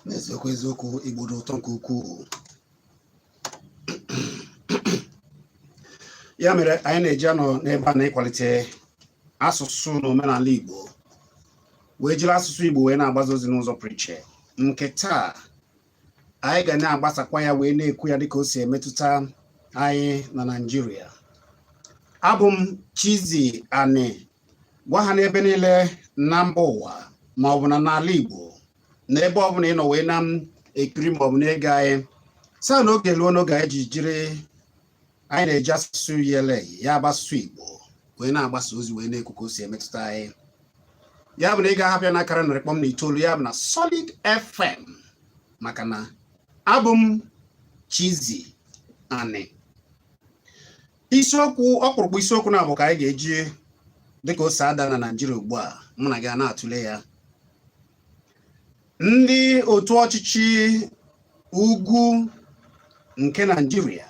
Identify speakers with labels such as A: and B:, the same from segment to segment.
A: N'eziokwu eziokwu, Igbo dị ụtọ nke ukwuu. Ya mere anyị na-eji anọ n'ebe a na-ịkwalite asụsụ na omenala Igbo, wee jiri asụsụ Igbo wee na-agbaza ozi n'ụzọ pụrụ iche. Nke taa anyị ga na-agbasakwa ya wee na-ekwu ya dịka o si emetụta anyị na Naịjirịa. Abụ m Chizzy Ani. Gwa ha n'ebe niile na mba ụwa ma ọ bụ na n'ala Igbo, na ebe ọ bụla ị nọ wee na-ekiri ma ọ bụ na-ege anyị saa na oge luo n'oge anyị ji jiri anyị na-eji asụsụ yele ya bụ asụsụ Igbo wee na-agbasa ozi wee na-ekwu ka o si emetụta anyị. Ya bụ na ị ga-ahapụ ya n'akara 100.9, ya bụ na Solid FM, maka na abụ m Chizzy Ani. Isiokwu ọkpụrụkpụ isiokwu na-abụ ka anyị ga-eji dịka o si ada na Naịjirịa ugbu a, mụ na gị a na-atụle ya. Ndị otu ọchịchị ugwu nke Naịjirịa,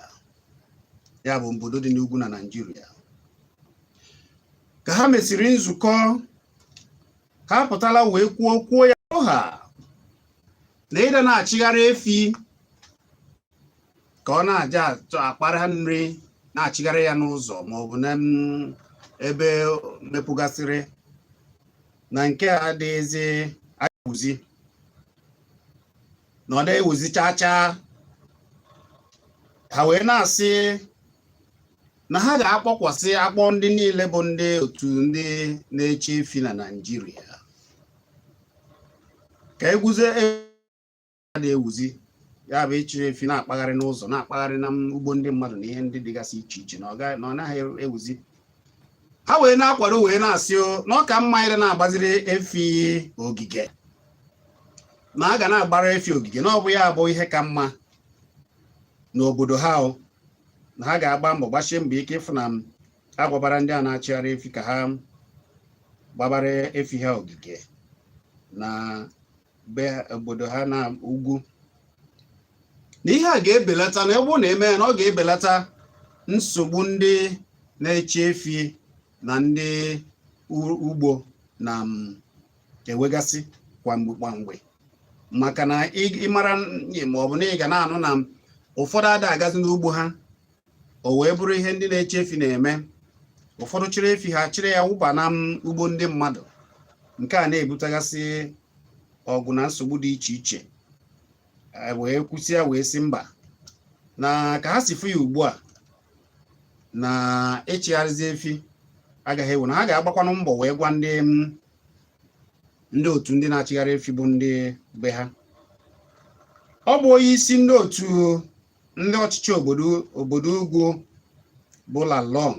A: ya bụ obodo dị n'ugwu na Naịjirịa, ka ha mesịrị nzukọ ha pụtala wee kwuo kwuo ya ha na ịda na-achịgharị efi ka ọ na-aja akpara nri, na-achịgharị ya n'ụzọ ma ọ bụ na ebe mepụgasịrị na nke a adịghịzi ewuzi, na ọ na-ewuzi chaa chaa. Ha wee na-asị na ha ga-akpọkwasị akpọ ndị niile bụ ndị otu ndị na-eche efi na Naịjirịa ka eguzo na-ewuzi, ya bụ ịchịrị efi na-akpagharị n'ụzọ, na-akpagharị na ugbo ndị mmadụ na ihe ndị dịgasị iche iche, na ọ naghị ewuzi. Ha wee na-akwado wee na-asị na ọ ka mma ịrị na-agbaziri efi ogige, na a ga na-agbara efi ogige, na ọ bụ ya bụ ihe ka mma n'obodo ha, na ha ga-agba mbọ gbachie mbọ ike ịfụ na a gwabara ndị a na-achịgharị efi ka ha gbabara efi ha ogige na be obodo ha na ugwu, na ihe a ga-ebelata, na ọ bụrụ na eme ya, na ọ ga-ebelata nsogbu ndị na-eche efi na ndị ugbo na enwegasị kwa mgbe kwa mgbe. Maka na ịmara ma ọ bụ na ị ga na-anụ na ụfọdụ ada agazi n'ugbo ha, o wee bụrụ ihe ndị na-eche efi na-eme. Ụfọdụ chịrị efi ha, chịrị ya wụba na ugbo ndị mmadụ. Nke a na-ebutegasị ọgụ na nsogbu dị iche iche. Wee kwụsịa wee sị mba, na ka ha si fụ ya ugbu a, na ịchịgharịzi efi agaghị ewu, na ha ga-agbakwanụ mbọ wee gwa ndị otu ndị na-achịgharị efi bụ ndị be ha. Ọ bụ onye isi ndị otu ndị ọchịchị obodo ugwu bụ Lalong,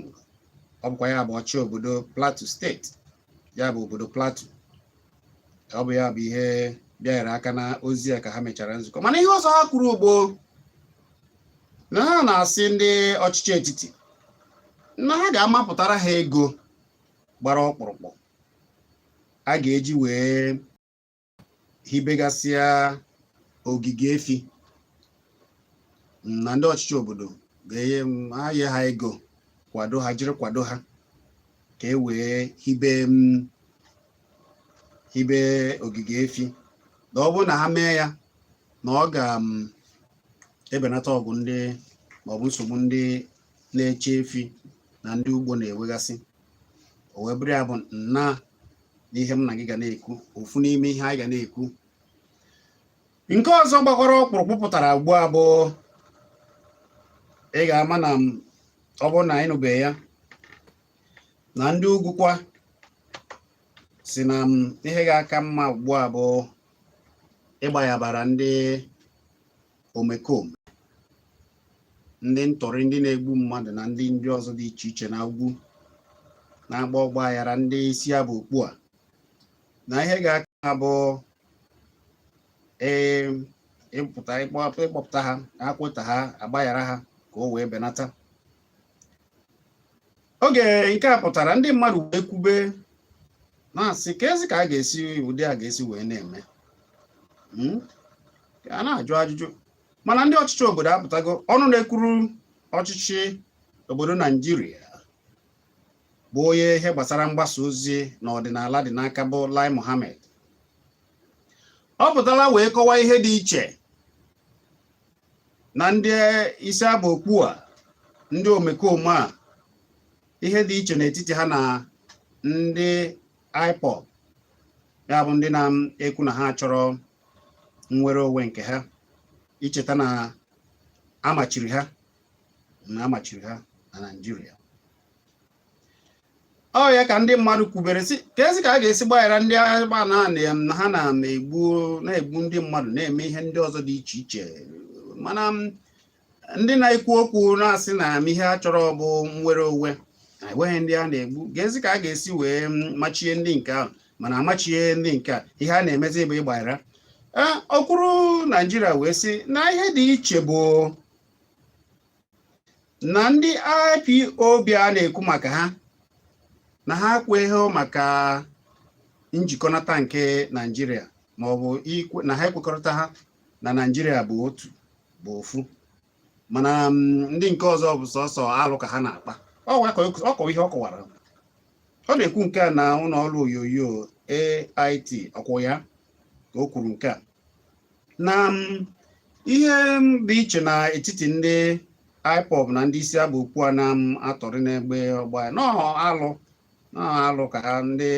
A: ọ bụkwa ya bụ ọchị obodo Plateau steeti, ya bụ obodo Plateau, ọ bụ ya bụ ihe bịanyere aka na ozi a ka ha mechara nzukọ. Mana ihe ọzọ ha kwuru ugbo na ha na-asị ndị ọchịchị etiti na ha ga-amapụtara ha ego gbara ọkpụrụkpụ a ga-eji wee hibegasịa ogige efi, na ndị ọchịchị obodo ga-enye ha nye ha ego kwado ha, jiri kwado ha ka e wee hibe ogige efi, na ọ bụrụ na ha mee ya, na ọ ga-ebenata ọgụ ndị maọbụ nsogbu ndị na-eche efi na ndị ugbo na-enwegasị. O wee bụrụ ya bụ nna n'ihe m na gị ga na-ekwu, ofu n'ime ihe anyị ga na-ekwu. Nke ọzọ gbakwara ọkpụrụkpụ pụtara ugbu a bụ ị ga-ama na ọ bụrụ na anyị nụbeghị ya, na ndị ugwu kwa si na ihe ga-aka mma ugbu a bụ ịgbayabara ndị omekome, ndị ntọrị, ndị na-egbu mmadụ na ndị ọzọ dị iche iche na ugwu, Na-agba ọgba aghara, ndị isi ya bụ okpu a na ihe ga-aka ha bụ ee ịpụta ịkpọpụta ha, akwụta ha, agbaghara ha ka o wee benata. Oge nke a pụtara, ndị mmadụ wee kwube na-asị ka ezi ka a ga-esi ụdị a ga-esi wee na-eme. A na-ajụ ajụjụ, mana ndị ọchịchị obodo apụtago. Ọnụ na-ekwuru ọchịchị obodo Naijiria, bụ onye ihe gbasara mgbasa ozi na ọdịnala dị n'aka, bụ Lai Mohammed, ọ pụtala wee kọwaa ihe dị iche na ndị isi aba okpu a, ndị omekome a, ihe dị iche n'etiti ha na ndị IPOB, ya bụ ndị na-ekwu na ha chọrọ nnwere onwe nke ha. Icheta na amachiri ha na Naịjirịa. Ọ ya ka ndị mmadụ kwubere sị ka ezi ka a ga-esi gbaghara ndị agba na ha na-egbu na-egbu ndị mmadụ, na-eme ihe ndị ọzọ dị iche iche, mana ndị na-ekwu okwu na-asị na ihe a chọrọ bụ nnwere onwe na enweghị ndị a na-egbu. Ga-ezi ka a ga-esi wee machie ndị nke ahụ, mana amachie ndị nke a, ihe a na-emezi bụ ịgbaghara. Ee, okwuru Naijiria wee sị na ihe dị iche bụ na ndị IPOB a na-ekwu maka ha na ha ekweghị maka njikọnata nke Naijiria, ma ọ bụ na ha ekwekọrịta ha na Naijiria bụ otu, bụ ofu, mana ndị nke ọzọ bụ sọsọ alụ ka ha na-akpa. Ọ ihe ọ kọwara, ọ na-ekwu nke a na ụlọ ọrụ onyonyo AIT ọkwụ ya ka o kwuru nke a na ihe dị iche n'etiti ndị IPOB na ndị isi aba okpu a na-atọrị n'egbe ọgba nọọ alụ nọọ alụ ka ha ndị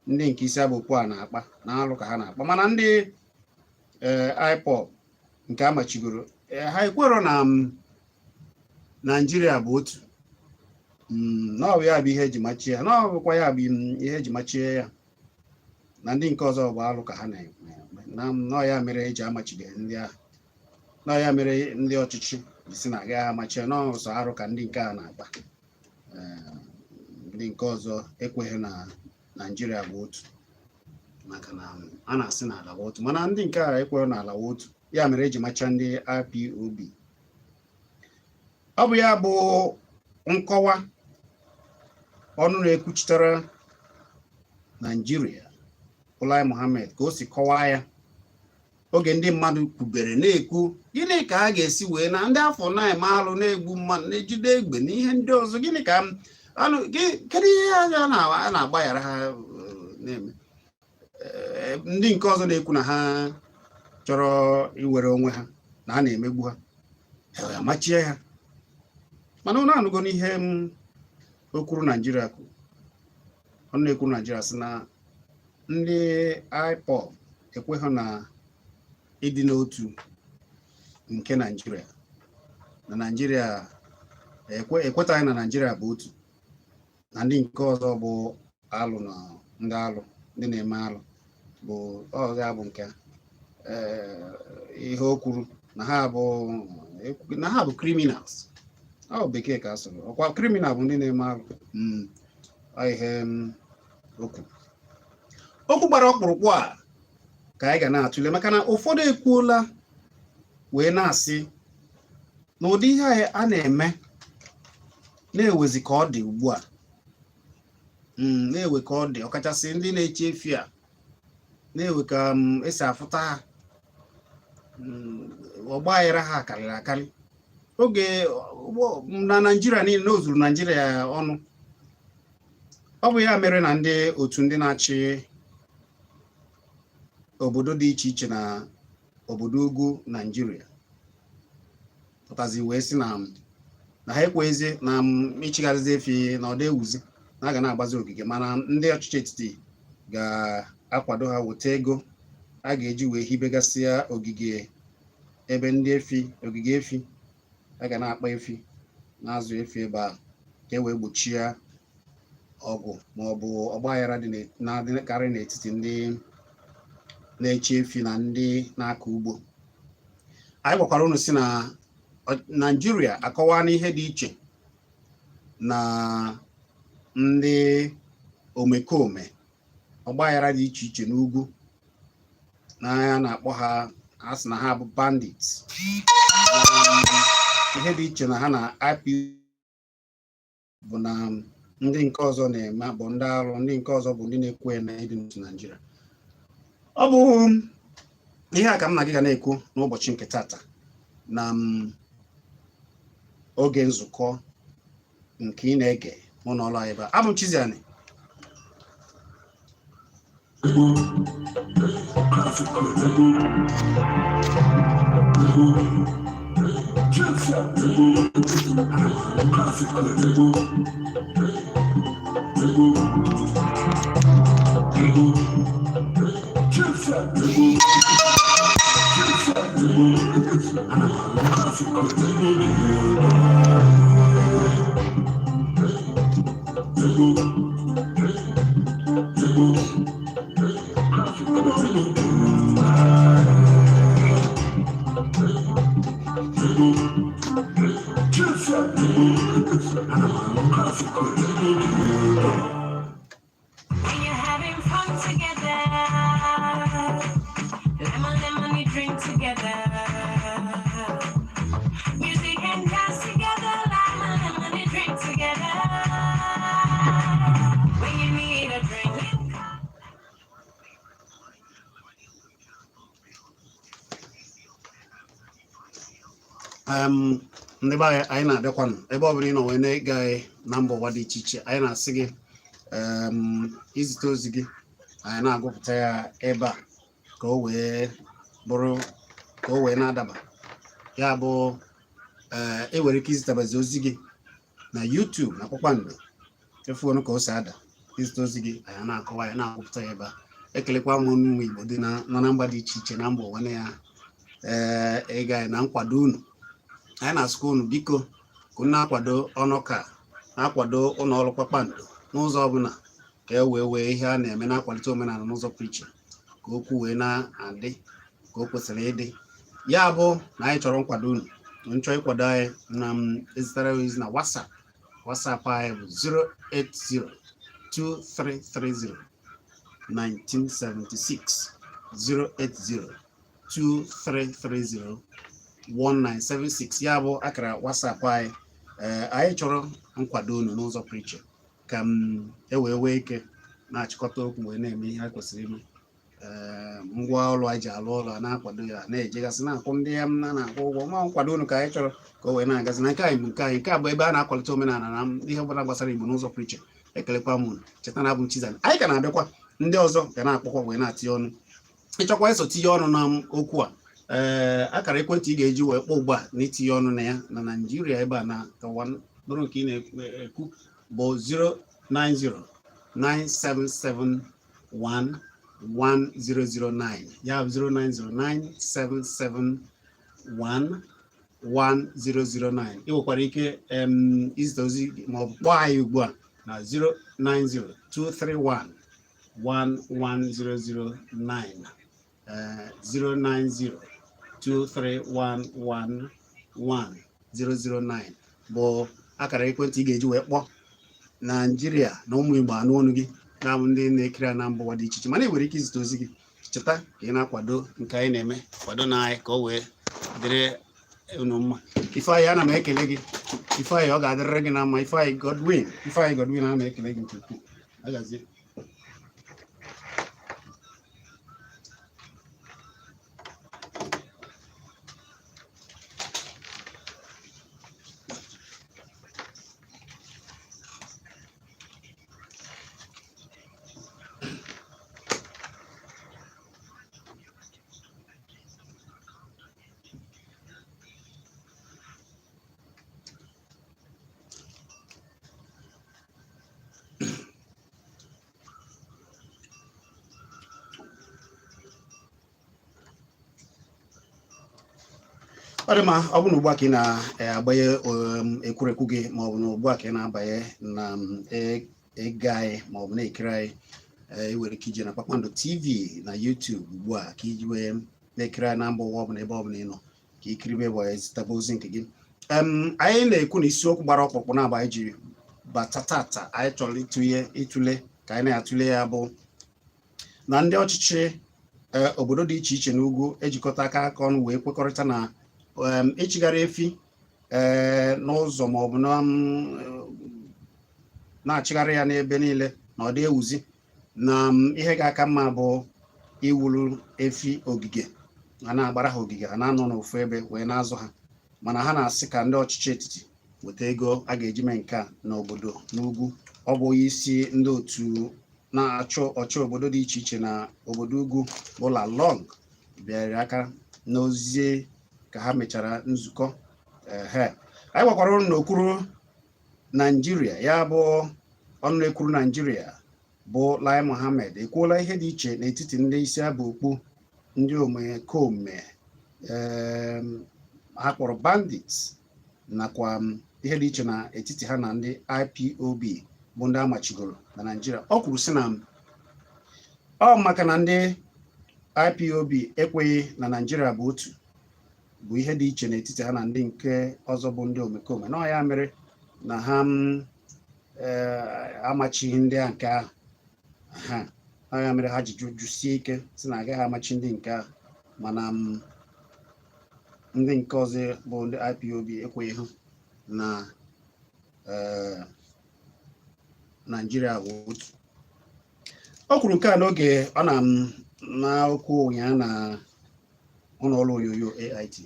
A: nke isi aba okpu a na-akpa na alụ ka ha na-akpa, mana ndị IPOB nke amachigoro ha ekwero na Naijiria bụ otu, na ọ bụ ya bụ ihe eji machie ya, na ọ bụkwa ya bụ ihe eji machie ya, na ndị nke ọzọ bụ alụ ka ha na-eme, na nọ ya mere eji amachigo ndị ahụ, nọ ya mere ndị ọchịchị ji si na agaghị amachi ya, n'ọsọ arụ ka ndị nke a na-akpa. Ndị nke ọzọ ekweghị na Naijiria bụ otu, maka na a na-asị na ala bụ otu, mana ndị nke a ekweghị na ala bụ otu, ya mere eji macha ndị IPOB. Ọ bụ ya bụ nkọwa ọnụ na-ekwuchitere Naijiria, Lai Mohammed, ka o si kọwaa ya oge ndị mmadụ kwubere na-ekwu gịnị ka a ga-esi wee na ndị afọ na-eme alụ, na-egbu mmadụ, na-ejide egbe na ihe ndị ọzọ, gịnị ka anụ kedu ihe a na-agbaghara ha na-eme. Ndị nke ọzọ na-ekwu na ha chọrọ iwere onwe ha na a na-emegbu ha, amachie ha. Mana ụnụ anụgo n'ihe m okwuru Naijiria kwuru. Ọ na-ekwu Naijiria sị na ndị IPOB ekweghị na ịdị n'otu nke Naijiria, na Naijiria ekwetaghị na Naijiria bụ otu, na ndị nke ọzọ bụ alụ, na ndị alụ, ndị na-eme alụ bụ ọ ya bụ nke ihe o kwuru na ha bụ criminals. Ọ bekee ka a sụrụ, ọkwa criminal bụ ndị na-eme alụ. Ọ ihe o kwuru. Okwu gbara ọkpụrụkpụ a ka anyị ga na-atụle, maka na ụfọdụ ekwuola wee na-asị na ụdị ihe a na-eme na-ewezi ka ọ dị ugbu a, na-ewe ka ọ dị, ọkachasị ndị na-eche efi a na-ewe ka esi afụta ha. Ọgba aghara ha karịrị akarị oge na Naịjirịa niile, na o zuru Naịjirịa ọnụ. Ọ bụ ya mere na ndị otu ndị na-achị obodo dị iche iche na obodo ugwu Naịjirịa pụtazi wee sị na ha ekweghịzi na ịchịgharịzi efi na ọda ewuzi, na a ga na-agbazi ogige, mana ndị ọchịchị etiti ga-akwado ha, weta ego a ga-eji wee hibegasịa ogige ebe ndị efi, ogige efi a ga na-akpa efi, na-azụ efi ebe ahụ, ka e wee gbochie ọgụ ma ọ bụ ọgbaghara dị na-adịkarị n'etiti ndị na-eche efi na ndị na-akọ ugbo. Anyị gwakwara unu si na Naijiria akọwa n'ihe dị iche na Ndị omekome, ọgbaghara dị iche iche n'ugwu na a na-akpọ ha, a sị na ha bụ bandits. Ihe dị iche na ha na IPOB bụ na ndị nke ọzọ na-eme bụ ndị arụ, ndị nke ọzọ bụ ndị na-ekwu eme ịdị n'otu Naijiria. Ọ bụ ihe a ka m na gị ga na-ekwu n'ụbọchị nke tata na oge nzukọ nke ị na-ege n'ụlọ ọrụ anyị ebe a. Abụ m Chiziani.
B: When you're having fun together, lemon, lemon, drink together. Music and dance together, lemon, lemon, drink together. When you need a drink,
A: Ndị be anyị, anyị na-abịakwanụ. Ebe ọ bụla ị nọ wee na-ege anyị na mba ụwa dị iche iche, anyị na-asị gị izite ozi gị, anyị na-agụpụta ya ebe a ka o wee bụrụ ka o wee na-adaba. Ya bụ, ee, e nwere ike izitabazi ozi gị na YouTube na Kpakpando efuonu ka o si ada. Izite ozi gị, anyị na-akọwa ya, na-agụpụta ya ebe a. Ekelekwa m ụmụ Igbo dị na nọ na mba dị iche iche na mba ụwa na ya ee ịga anyị na nkwado unu. Anyị na-asịkwa unu biko ka unu na-akwado ọnụka, na-akwado ụlọ ọrụ Kpakpando n'ụzọ ọbụla, ka e wee wee ihe a na-eme na-akwalite omenala n'ụzọ pụrụ iche, ka okwu wee na-adị ka o kwesịrị ịdị. Ya bụ na anyị chọrọ nkwado unu. Nchọ ịkwado anyị na m ezitere ozi na WhatsApp. WhatsApp anyị bụ 0802330 1976, 0802330 1976. Ya bụ akara WhatsApp anyị. Ee, anyị chọrọ nkwado unu n'ụzọ pụrụ iche ka m e wee nwee ike na-achịkọta okwu wee na-eme ihe a kwesịrị ime. Ee, ngwa ọrụ anyị ji alụ ọrụ a na-akwado ya, na-ejegasị na-akwụ ndị ya na na-akwụ ụgwọ. Ma nkwado unu ka anyị chọrọ ka o wee na-agazi na nke anyị bụ nke anyị. Nke a bụ ebe a na-akwalite omenala na ihe ọbụla gbasara Igbo n'ụzọ pụrụ iche. Ekelekwa m unu. Cheta na abụ m Chizzy. Anyị ka na-abịakwa, ndị ọzọ ga na-akpọkwa wee na-atinye ọnụ. Ịchọkwa iso tinye ọnụ na okwu a, ee, akara ekwentị ị ga-eji wee kpọọ ugbu a na itinye ọnụ na ya na Naijiria ebe a na ka ụwa bụrụ nke ị na-ekwu bụ 09097711009. Ya bụ 09097711009. Ị nwekwara ike izite ozi ma ọ bụ kpọọ anyị ugbu a na 09023111009, 09023111009 bụ akara ekwentị ị ga-eji wee kpọọ Naijiria na ụmụ Igbo anụ ọnụ gị, na-abụ ndị na-ekiri na mba ụwa dị iche iche. Mana ị nwere ike izite ozi gị. Cheta ka ị na-akwado nke anyị na-eme, kwado na anyị ka o wee dịrị unu mma. Ifeanyị, ana m ekele gị. Ifeanyị, ọ ga-adịrịrị gị na mma. Ifeanyị Godwin, Ifeanyị Godwin, ana m ekele gị nke ukwuu. Agazie. Ọ dị mma. Ọ bụ na ugbu a ka ị na-agbanye ekwurekwu gị, ma ọ bụ na ugbu a ka ị na-abanye na ege anyị, ma ọ bụ na-ekiri anyị, ị nwere ike ije na Kpakpando TV na YouTube ugbu a ka iji wee na-ekiri anyị na mba ụwa ọbụla, ebe ọbụla ị nọ, ka ikiribe wee zitaba ozi nke gị. Anyị na-ekwu na isiokwu gbara ọkpụrụkpụ na-agba anyị ji bata tata anyị chọrọ ịtụnye ịtụle ka anyị na-atụle ya bụ na ndị ọchịchị obodo dị iche iche n'ugwu ejikọta aka aka ọnụ wee kwekọrịta na ịchịgharị efi n'ụzọ maọbụ na na-achịgharị ya n'ebe niile na ọ dị ewuzi na ihe ga-aka mma bụ iwuru efi ogige a na-agbara ha ogige ha na-anọ n'ofu ebe wee na-azụ ha. Mana ha na-asị ka ndị ọchịchị etiti weta ego a ga-eji mee nke a n'obodo n'ugwu. Ọ bụ onye isi ndị otu na-achọ ọchị obodo dị iche iche na obodo ugwu bụ Lalong bịara aka n'ozi ka ha mechara nzukọ. Ehe, anyị gwakwara ụnụ na okwuru Naijiria, ya bụ ọnụ na-ekwuru Naijiria bụ Lai Mohammed, ekwuola ihe dị iche n'etiti ndị isi abụ okpu ndị omekome ha kpọrọ bandits nakwa ihe dị iche n'etiti ha na ndị IPOB bụ ndị amachigoro na Naijiria. Ọ kwuru sị na ọ maka na ndị IPOB ekweghị na Naijiria bụ otu bụ ihe dị iche n'etiti ha na ndị nke ọzọ bụ ndị omekome, na ọ ya mere na ha amachighị ndị a nke ahụ ha. Ọ ya mere ha ji jụsie ike si na agaghị amachi ndị nke ahụ, mana ndị nke ọzọ bụ ndị IPOB ekweghị hụ na Naijiria bụ otu. O kwuru nke a n'oge ọ na na okwu ụnyaahụ na ụlọ ọrụ onyonyo AIT.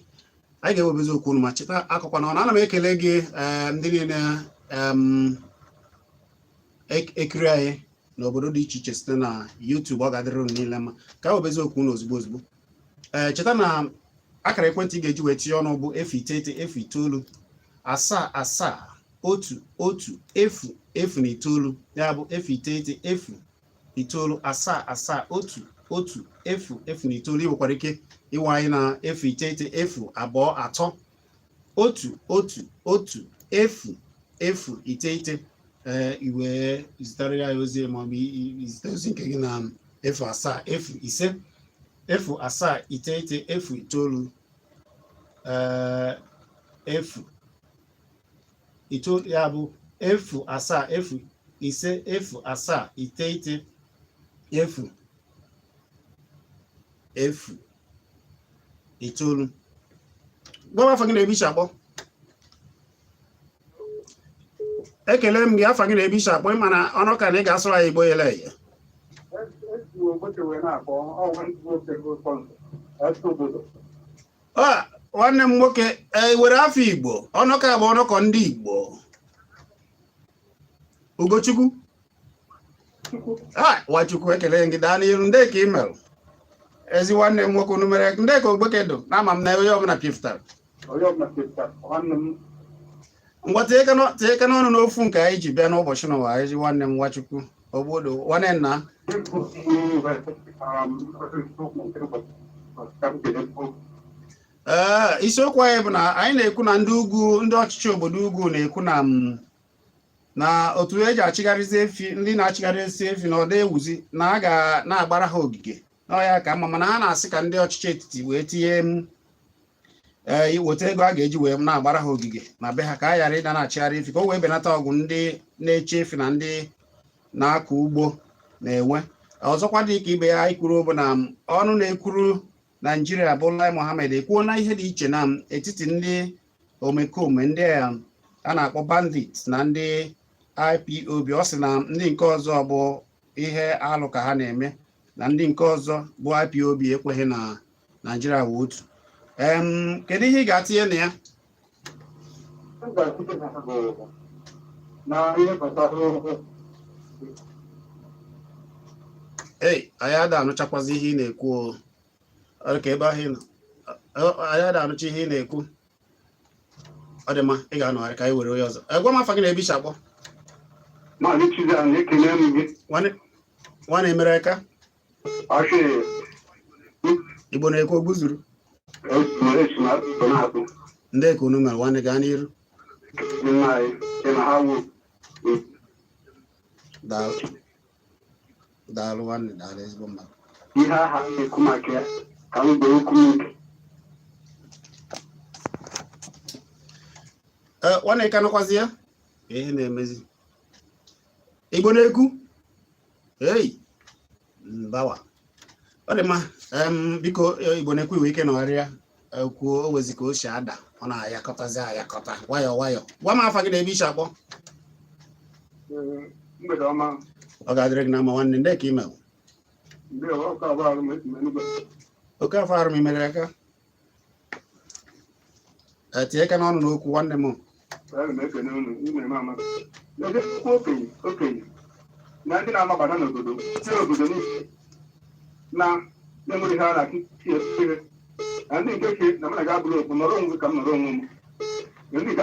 A: Anyị ga-ewebezi okwu unu, ma cheta akụkọ na ọ na ana m ekele gị, ndị niile ekiri anyị n'obodo dị iche iche site na YouTube. Ọ ga-adịrị unu niile mma. Ka ewebezi okwu unu ozugbo ozugbo. Ee, cheta na akara ekwentị ị ga-eji wee tinye ọnụ bụ 0 9 0 9 7 7 1 1 0 0 9, ya bụ 0 9 0 9 7 7 1 1 0 0 9. Ị nwekwara ike ịwa anyị na 0 9 0 2 3 1 1 1 0 0 9. Ee, i wee zitere ya ozi maọbụ izite ozi nke gị na 0 7 0 5 0 7 9 0 9 0 9, ya bụ 0 7 0 5 0 7 9 0 0 9. Gwa m afa gị na ebe i si akpọ. Ekele m gị. Afa gị na ebe i si akpọ? Ịma na ọnụ ka na ị ga-asụrụ anyị Igbo yele eye. Nwanne m nwoke, e were afa Igbo ọnụka bụ ọnụkọ ndị Igbo. Ugochukwu Nwachukwu, ekele gị. Daa n'iru. Ndị ka ị merụ, ezi nwanne m nwoke? Unu mere ndị ka ogbeke dụ na ama m na onye ọbụla pịfụtara. Ngwa, tinye aka n'ọnụ n'ofu nke anyị ji bịa n'ụbọchị n'ụwa, ezi nwanne m Nwachukwu ogbodo nwanne nna. Ee, isiokwu anyị bụ na anyị na-ekwu na ndị ugwu, ndị ọchịchị obodo ugwu na-ekwu na na otu eji achịgharịzi efi, ndị na-achịgharịzi efi na ọ dị ewuzi, na a ga na-agbara ha ogige na ọ ya ka mma. Mana ha na-asị ka ndị ọchịchị etiti wee tinye ee weta ego a ga-eji wee na-agbara ha ogige na be ha, ka a ghara ịda na-achịgharị efi, ka o wee benata ọgụ ndị na-eche efi na ndị na-akọ ugbo na-enwe. Ọzọkwa dị ka ibe ya anyị kwuru bụ na ọnụ na-ekwuru Naijiria bụ Lai Mohammed ekwuo na ihe dị iche na etiti ndị omekome ndị a na-akpọ bandit na ndị IPOB. Ọ sị na ndị nke ọzọ bụ ihe alụ ka ha na-eme, na ndị nke ọzọ bụ IPOB ekweghị na Naijiria wụ otu. Kedu ihe ị ga-atinye na ya?
C: M ga-atinye na ha bụ na ihe gbasara
A: Ei, anyị ada anụchakwazi ihe ị na-ekwu o. Ọ ka ebe ahụ ị nọ, anyị ada anụcha ihe ị na-ekwu. Ọ dị mma, ị ga-anọgharị ka anyị were onye ọzọ. Gwa m afa gị na ebe i si akpọ.
C: Maazị Chizzy, ekele m gị.
A: Nwanne mere aka.
C: Ọchị.
A: Igbo na-ekwu ogbuzuru. Ndị ka unu mere, nwanne, gaa n'iru. Daalụ, daalụ nwanne, daalụ ezigbo mmadụ.
C: Ihe aha na-ekwu maka ya ka m gbee okwu m ike.
A: Ee, nwanne, ka nọkwazi ya ihe na-emezi. Igbo na-ekwu. Ei, mbawa, ọ dị mma. Biko, Igbo na-ekwu, iwe ike nọgharịa kwuo. O wezi ka o si ada, ọ na-ayakọtazi ayakọta. Nwayọọ nwayọọ, gwa m afa gị na ebe i si akpọ.
C: Mgbede ọma.
A: Ọ ga-adịrị gị na mma, nwanne. Ndị ka ime?
C: Ndewo, ọka abụọ arụ m esi m Enugu.
A: Oke afọ arụ m imere aka. Tinye aka n'ọnụ n'okwu, nwanne m.
C: Ana m ekene unu, unu eme ama. N'ebe okwu okenye okenye na ndị na-amabata n'obodo si obodo niile na na-enweghị ha na-achị ihe na ndị nke chi na mana ga-abụrụ okwu nọrọ onwe gị ka m nọrọ onwe m na ndị nke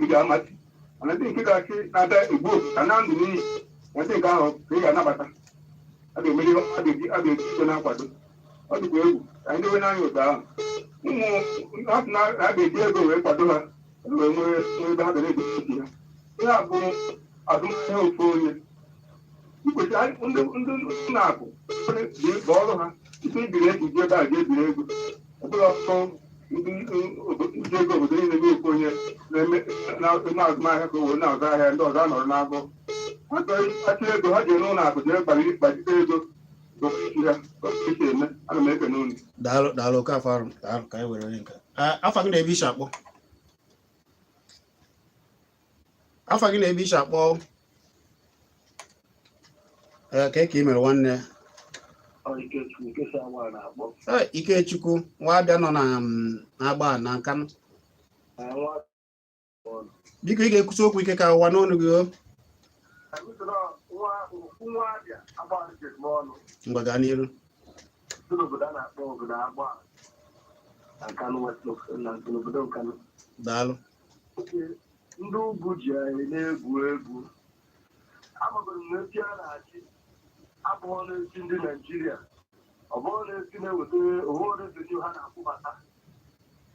C: ị ga-amachi, mana ndị nke ga-achị na-abịa egbu ka na ndụ n'iyi na ndị nke ahụ ka ị ga-anabata, a ga-emeri, a ga-eji ego na-akwado. Ọ dịkwa egwu ka anyị dowe n'anya otu ahụ ụmụ ha sị na a ga-eji ego wee kwado ha, wee nwee ebe ha ga na-egosi ha. Ihe a bụ azụmahịa ofu onye. Ikwesịrị ndị ụlọ akụ bụ ọrụ ha tupu ibiri ego ji ebe a ji ebiri ego ọbụla. Ọtụtụ ndị ji ego obodo niile bụ ofu onye na-eme azụmahịa ka o wee na-azụ ahịa, ndị ọzọ anọrọ n'agụ. Ha chọrọ achị ego, ha jee n'ụlọ akụ jee gbazite ego isi ha isi eme. Ana m ekene unu.
A: Daalụ, daalụ, oke afọ arụ, daalụ. Ka anyị were onye nke a. Afa gị na ebe i si akpọ? Afa gị na ebe i si akpọ? Ee, ka ị mere, nwanne?
D: Ikechukwu nke si awa na-akpọ.
A: Ee, Ikechukwu nwa abịa nọ na na-agba na Nkanụ.
D: Nwa.
A: Biko, ị ga-ekwusi okwu ike ka ụwa n'ọnụ gị o.
D: Nwa nwa abịa agba m ọnụ.
A: Ngwa, gaa n'iru.
D: Si n'obodo a na-akpọ obodo agba na Nkanụ West, na n'obodo Nkanụ.
A: Daalụ.
D: Oke ndị ugwu ji anyị na-egwu egwu. Amagoro m na esi a na-achị abụghị n'esi ndị Naijiria, ọ bụghị n'esi na-eweta onwe revenue ha na-akwụbata.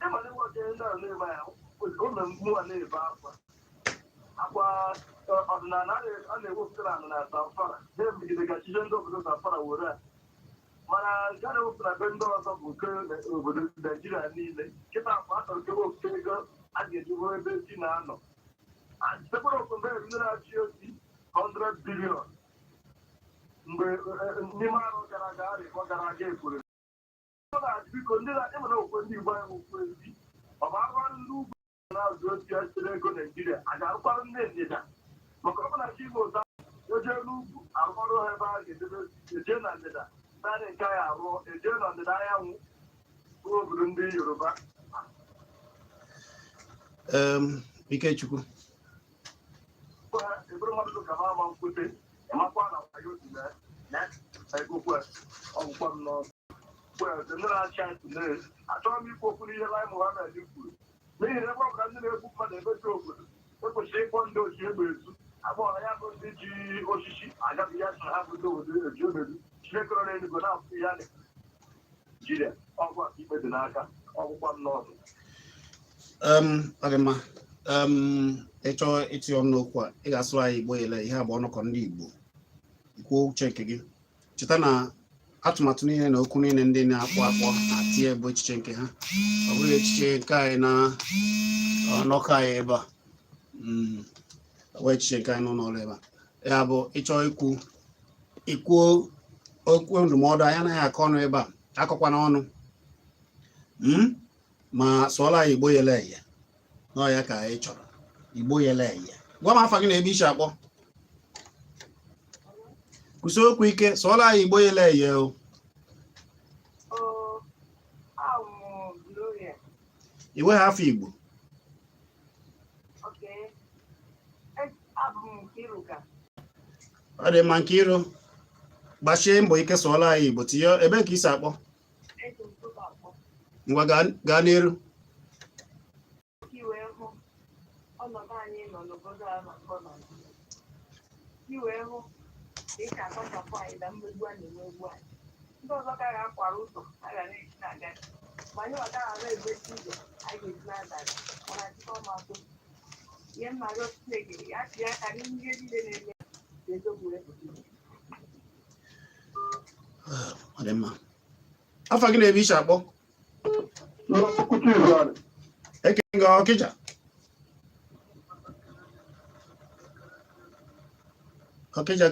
D: Ịma na ịnweta ndị a na-eme ya ụlọ mgbu a na-ebe akwa akwa ọdịnala a na-ewepụtara na Zamfara na-emegide ka chije ndị obodo Zamfara were a, mana nke a na-ewepụtara be ndị ọzọ bụ nke obodo Naijiria niile. Kịta afọ a chọrọ ka ewepụta ego a ga-eji bụrụ ebe esi na-anọ sekwara okwu mgbe ndị na-achị ozi 100 billion mgbe n'ime arọ gara aga, arịkọ gara aga ekwere. Ọ na-ajụ, biko, ndị na-ịmana okwe ndị Igbo anyị okwu ezi, ọ bụ arụrụ ndị ugwu na-azụ ozi ya sitere ego Naijiria a ga-arụkwara ndị ndịda? Maka ọ bụ na chi Igbo ụta eje n'ugwu arụ ọrụ ha ebe a ga-edebe ezi, eje na ndịda naanị nke anyị arụọ, eje na ndịda anyanwụ bụ obodo ndị Yoruba.
A: Ikechukwu.
D: Ha ebere mmadụ ka ma ama nkwute ịmakwa na wayo dị na egokwe ọgwụkwa m n'ọsọ. Ndị na-achị anyị tụlee, achọghị m ikwu okwu n'ihe Lai Mohammed kwuru, n'ihi na ebe ọ bụla ndị na-egbu mmadụ emechi obodo, ekwesịrị ịkpọ ndị ochi egbe ezu agbọghọ ya bụ ndị ji osisi agaghị ya sị na ha bụ ndị obodo eji omedu. Chineke nọ n'eluigwe na-afụ ya na Naijiria ọgwụ aka ikpe dị n'aka ọgwụkwa m n'ọdụ.
A: Ọ dị mma. Ịchọọ itinye ọnụ n'okwu a, ị ga-asụrụ anyị Igbo ele ihe abụọ ọnụkọ ndị Igbo kwuo uche nke gị. Cheta na atụmatụ niile na okwu niile ndị na-akpọ akpọ na-atinye bụ echiche nke ha, ọ bụghị echiche nke anyị na ọnọkọ anyị ebe a. Ọ bụ echiche nke anyị n'ụlọ ọrụ ebe a. Ya bụ, ịchọọ ikwu, ikwuo okwu ndụmọdụ. Anyị anaghị akọ ọnụ ebe a, akọkwana ọnụ. Ma sụọla anyị Igbo yele eye n'ọ ya ka anyị chọrọ, Igbo yele eye. Gwa m afa gị na ebe i si akpọ. Kwụsị okwu ike, sụọla anyị Igbo yele eye o.
E: Oh, I'm Gloria.
A: Iwe ha afọ Igbo?
E: Okay. Abụ m Nkiruka.
A: Ọ dị mma, Nkiru, gbachie mbọ ike, sụọla anyị Igbo. Tinye ebe ka i si akpọ.
E: Eji m Nsụka akpọ.
A: Ngwa, gaa n'iru.
E: Ka i wee hụ ọnọdụ anyị nọ n'obodo a na-akpọ Naijiria. Ka i wee hụ ka esi akpachapụ anyị na mmegbu a na-emegbu anyị. Ndị ọzọ ka ga-akwara ụzọ a ga na-esi na-aga. Ma anyị ọga ghara egosi ụzọ anyị ga-esi na-aga. Ọ na-achịkọ m atụ. Ihe m na-arịọ Chineke, ya tinye aka n'ihe niile na-eme ka eziokwu wee pụta ìhè.
A: Ọ dị mma. Afa gị na ebe i si akpọ?
C: N'okwuchi Izuala.
A: Eke nga Ọkịja. Ọkịja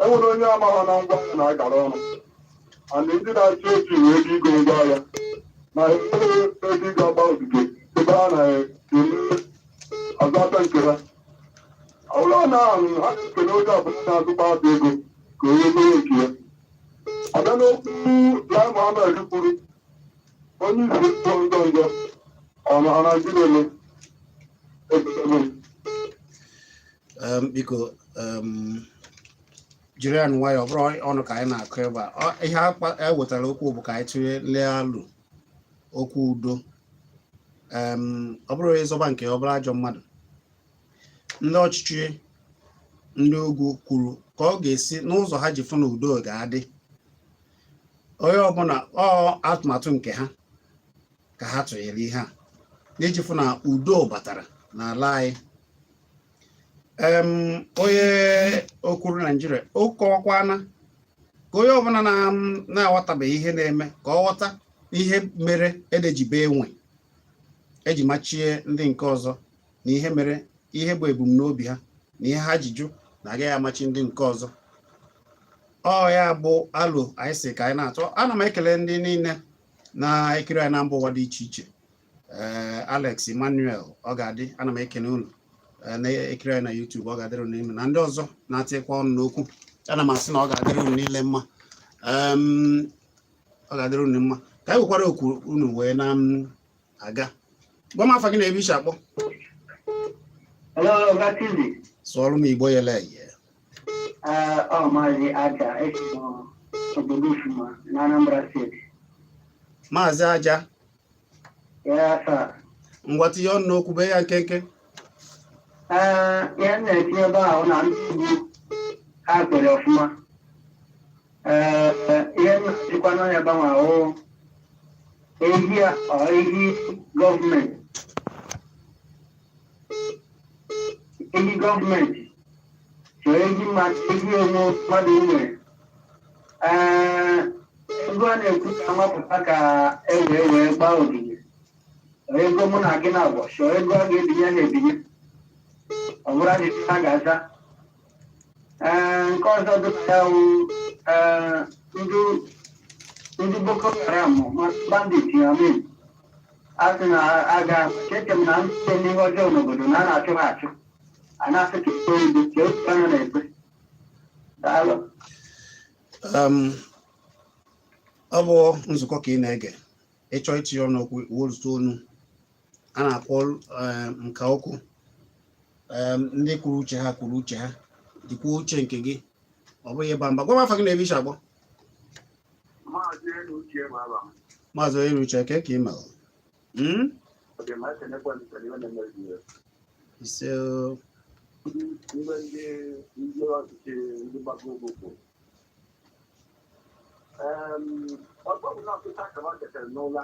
C: Enwere onye amaghị na ngwa ahịa na-agara ọnụ, and ndị na-achị echi nwere ego igo ngwa ahịa na enweghị ego ịga agba ogige ebe a na-eme azụ aka nke ha. Ọ bụrụ na ahụ ha na-ekele onye ọbụla na-azụkwa azụ ego ka onye mere nke ya. Abịa n'okwu Lai Mohammed kwuru, onye isi kwuo njọ njọ ọ na Naịjirịa eme ebutebe m.
A: Biko, jiri ya nwayọọ, ọ bụrụ ọnụ ka anyị na-akụ ebe a. Ihe e wetara okwu bụ ka anyị tụlee alụ okwu udo. Ọ bụrụ ịzọba nke ọ bụrụ ajọ mmadụ, ndị ọchịchị ndị ugwu kwuru ka ọ ga-esi n'ụzọ ha ji fụ na udo ga-adị, onye ọbụla ọ atụmatụ nke ha ka ha tụnyere ihe a n'iji fụ na udo batara n'ala anyị. Onye okwuru Naijiria o kọwakwana ka onye ọbụla na-aghọtabeghị ihe na-eme ka ọ ghọta ihe mere edejibe enwe eji machie ndị nke ọzọ, na ihe mere, ihe bụ ebumnobi ha na ihe ha ji jụ na agaghị amachi ndị nke ọzọ. Ọ ya bụ alụ anyị si ka anyị na-atụ. Ana m ekele ndị niile na-ekiri anyị na mba ụwa dị iche iche. Ee, Alex Emmanuel, ọ ga-adị. Ana m ekene unu na-ekiri anyị na YouTube. Ọ ga-adịrị unu n'ime na ndị ọzọ na-atịkwa ọnụ n'okwu. Ana m asị na ọ ga-adịrị unu niile mma. Ọ ga-adịrị unu mma. Ka anyị nwekwara okwu unu wee na m aga. Gwa m afa gị na ebe i si akpọ.
F: Hello, Gatizi.
A: Sụọrọ m Igbo yele eye.
F: Ọ Maazị Aja, esi m obodo Ufuma na Anambra Steeti.
A: Maazị Aja.
F: Ya sir.
A: Ngwa, tinye ọnụ n'okwu, bee ya nkenke.
F: Ee, ihe m na-etinye ebe ahụ na ndị ugwu ha kwere ọfụma. Ee, ihe m na-achịkwa n'ọnya gbanwe ahụ ehi a, ọ ehi gọọmenti. Ehi gọọmenti chọrọ ehi mmadụ, ehi onwe mmadụ nwere. Ee, ego a na-ekwu ka nwapụta ka e wee wee gbaa ogige, ego mụ na gị na-abụ chọọ ego a ga-ebinye ha ebinye, ọ bụrụ ajụjụ ha ga-aza. Ee, nke ọzọ dị na ya wụ, ee, ndị Boko Haram ma bandit ya men a sị na aga eche m na ndị na-eme ihe ọjọọ n'obodo na a na-achụ ha achụ, a na-asị ka ekpe udo ka otu anya na-ekpe. Daalụ.
A: Ọ bụ nzukọ ka ị na-ege. Ịchọ itinye ọnụ okwu, werute onu a na-akpọ nka okwu. Ndị kwuru uche ha kwuru uche ha, dịkwa uche nke gị, ọ bụghị ịba mba. Gwa m afa gị na ebe i si akpọ.
D: Maazị Uche Maba.
A: Maazị Onye Uche, ke ka ị mere?
D: Ọ dị mma, ekenekwa m site n'ihe na-emezi ya.
A: Ise o.
D: Mgbe ndị ọchịchị ndị mgbago ugwu kwuru, ọ bụrụ na ọtụtụ akara ọ tetara n'ụla,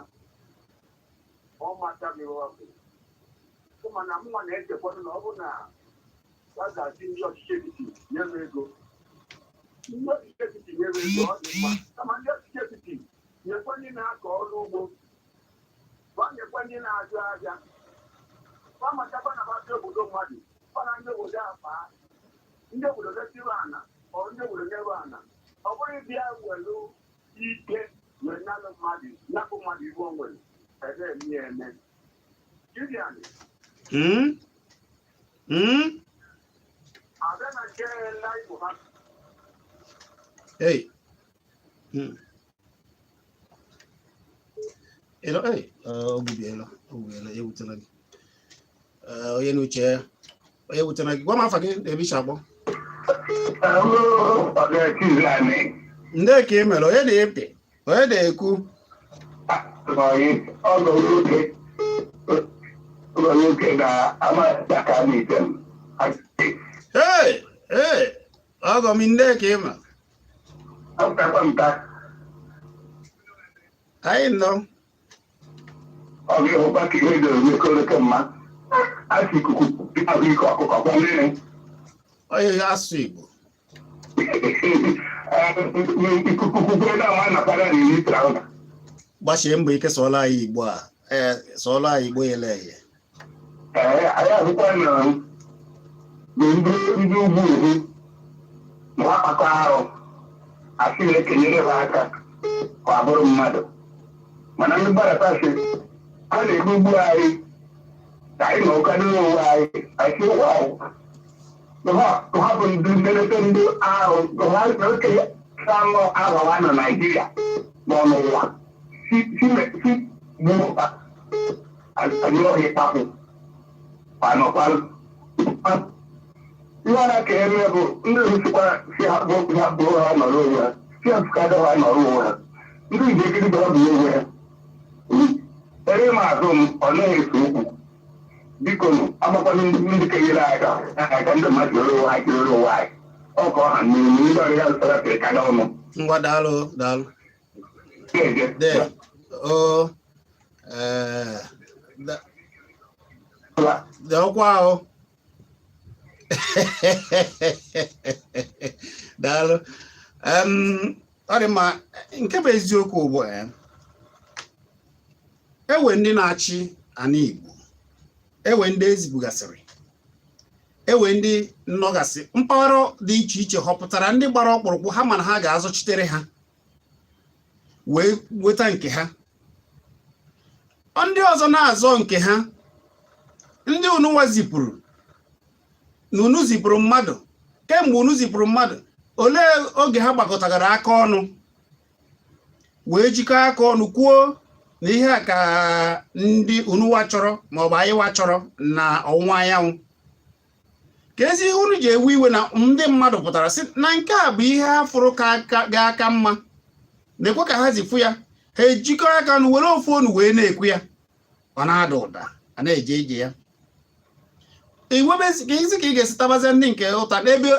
D: ọ mataghị ihe ọ kwuru. Kama na mụnwa na-echekwa na ọ bụ na a ga-asị ndị ọchịchị etiti nye m ego, ndị ọchịchị etiti nye m ego, ọ dị mma. Kama ndị ọchịchị etiti nyekwa ndị na-akọ ọrụ ugbo, gwa nyekwa ndị na-azụ ahịa, gwa matakwa na basị obodo mmadụ, ọ na ndị obodo akpa ndị obodo letịrụ ana, ọ ndị obodo nyerụ ana. Ọ bụrụ ịbịa welu ike wee nalụ mmadụ, napụ mmadụ ibu o nwere ebe eme ya eme. Julian. Abịa na nke Lai Mohammed.
A: Hey. Elo, hey, ogbubiela, ogbubiela, ewutela gị. Onye n'uche ya, onye wutela gị. Gwa m afa gị na ebe i si akpọ.
C: Hello, Ọga Anyị.
A: Ndị ka ị mere, onye na-epe, onye na-ekwu?
C: Ọgọ nwoke, ọgọ nwoke na amadaka n'item.
A: Hey, hey, ọgọ m, ndị ka ị ma?
C: Apụtakwa nta.
A: Anyị nọ.
C: Ọ ga-ehụkwa ka ihe ga-eme koleke mma. A sị ikuku ahụike ọkụkọ kwa mmiri.
A: Onye asụ Igbo.
C: Ikuku kwukwe na ama nakwara na iri traụna.
A: Gbasie mbọ ike, sụọla anyị Igbo a. Ee, sụọla anyị Igbo yele eye.
C: Ee, anyị ahụkwa na na ndị ugwu ugwu ma ha kpakọ arụ asị na-ekenyere ha aka ka ọ bụrụ mmadụ, mana ndị gbadata sị ha na-egbu ugbu anyị ka anyị na ụka n'ime onwe anyị. Anyị sị wow, ha bụ ndị mmelite ndị ahụ ha na okenye anọ ahụwa na Naịjirịa ma ọ n'ụwa si si si gbuo anyị ọhịa ịkpapụ anọkwalụ. Ihe a na-aka eme bụ ndị nsikwa si ha bụ ha bụ ha nọrọ onwe ha, si ha fụkado ha nọrọ onwe ha, ndị nje ekiri ha bụ onwe ha. Ere m azụ m, ọ naghị ese okwu. Biko nụ, agbakwana ndị kenyere anyị aka aka ndị mmadụ rere onwe anyị, rere onwe anyị ọ ka ọha n'ihu ndị ọrịa ya zụtara ka ka ọnụ.
A: Ngwa, daalụ, daalụ.
C: Na-eje.
A: De o ee de ọkwa ahụ. Daalụ. Ọ dị mma. Nke bụ eziokwu bụ ewe ndị na-achị ana Igbo, ewe ndị ezibugasịrị, ewe ndị nnọgasị mpaghara dị iche iche họpụtara ndị gbara ọkpụrụkpụ ha, mana ha ga-azọchitere ha wee nweta nke ha. Ndị ọzọ na-azọ nke ha. Ndị unu zipụrụ na unu zipụrụ mmadụ, kemgbe unu zipụrụ mmadụ, olee oge ha gbakọtagara aka ọnụ wee jikọọ aka ọnụ kwuo na ihe a ka ndị unuwa chọrọ maọbụ anyịwa chọrọ na ọwụwa anyanwụ? Ka ezi ihe unu ji ewe iwe na ndị mmadụ pụtara sị na nke a bụ ihe ha fụrụ ka ga-aka mma, na-ekwe ka ha zifu ya, ha ejikọ aka ọnụ were ofu onu wee na-ekwu ya, ọ na-ada ụda, a na-eje ije ya. Iwebezi ka isi ka ị ga-esi tabazie ndị nke ụta n'ebe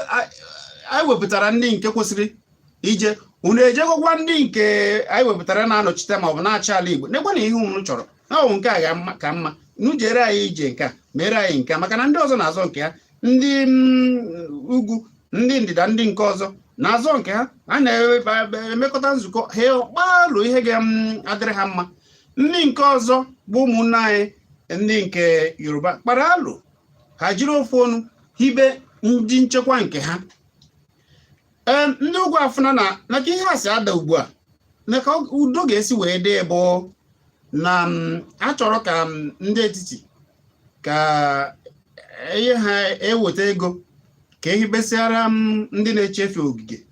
A: anyị wepụtara ndị nke kwesịrị ije. Unu ejegokwa ndị nke anyị wepụtara na-anọchite ma ọ bụ na-achị ala Igbo, nekwa na ihe unu chọrọ na ọ bụ nke a ga ka mma, unu jere anyị ije nke a, mere anyị nke a, maka na ndị ọzọ na-azọ nke ha. Ndị ugwu, ndị ndịda, ndị nke ọzọ na-azọ nke ha. A na-emekọta nzukọ ha, kpalụ ihe ga-adịrị ha mma. Ndị nke ọzọ bụ ụmụnne anyị ndị nke Yoruba kpara alụ ha jiri ofu ọnụ hibe ndị nchekwa nke ha. Ee, ndị ugwu afụna na maka ihe a si ada ugbu a na ka udo ga-esi wee dị bụ na a chọrọ ka ndị etiti ka ihe ha eweta ego ka ehibesịara m ndị na-eche efi ogige,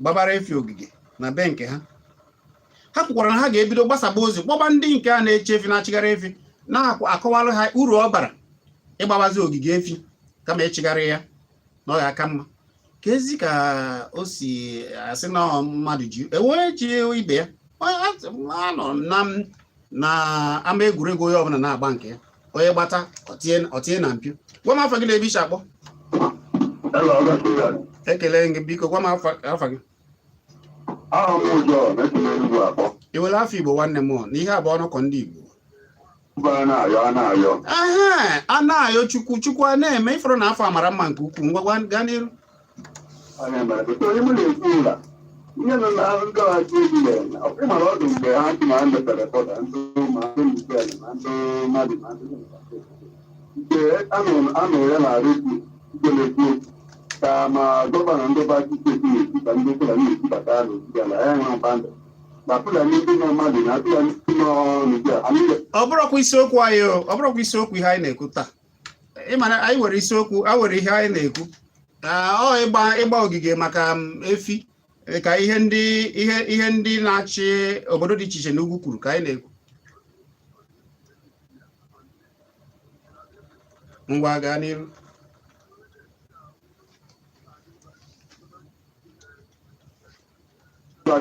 A: gbabara efi ogige na be nke ha. Ha kwukwara na ha ga-ebido gbasaba ozi, kpọba ndị nke a na-eche efi, na-achịgharị efi, na-akọwalụ ha uru ọ bara ịgbabazi ogige efi kama ịchịgharị ya, na ọ ga-aka mma. Ka ezi ka o si asị na mmadụ ji enwee ji ibe ya. Anọ na na ama egwuregwu, onye ọbụla na-agba nke ya, onye gbata ọtinye na mpio. Gwa m afa gị na ebe isi akpọ.
C: Hello, Ọgọstine.
A: Ekele gị. Biko gwa m afa gị.
C: Aha m John, esi m Enugu akpọ.
A: I were afọ Igbo, nwanne m, na ihe a bụ ọnụkọ ndị Igbo.
C: Mba, a na-ayọ, a na-ayọ.
A: Ehe, a na-ayọ Chukwu, Chukwu a na-eme ifuru na afọ amara mma nke ukwuu. Ngwa, gwa, gaa n'iru.
C: Anya mere pụta onye mụ na-ekwu ụla ihe nọ na ndọghachi ejile ịmara ọdụ mgbe ha si na ha mepere border, ndị ma ndị Niger ma ndị Mali ma ndị nke anụrụ ya na redio nke na-ekwu ka ma governor ndị Bauchi State na-ekwu ka ndị Fulani na-ekwubata n'ogige ala ya nwere bandit na Fulani ndị nọ Mali na Fulani ndị nọ Niger anyị.
A: Ọ bụrụkwa isiokwu anyị o, ọ bụrụkwa isiokwu ihe anyị na-ekwu taa. Ị mara anyị nwere isiokwu a, nwere ihe anyị na-ekwu. Ọ ịgba ogige maka efi, ka ihe ndị ihe ndị na-achị obodo dị iche iche n'ugwu kwuru ka anyị na-ekwu. Ngwa, gaa n'iru.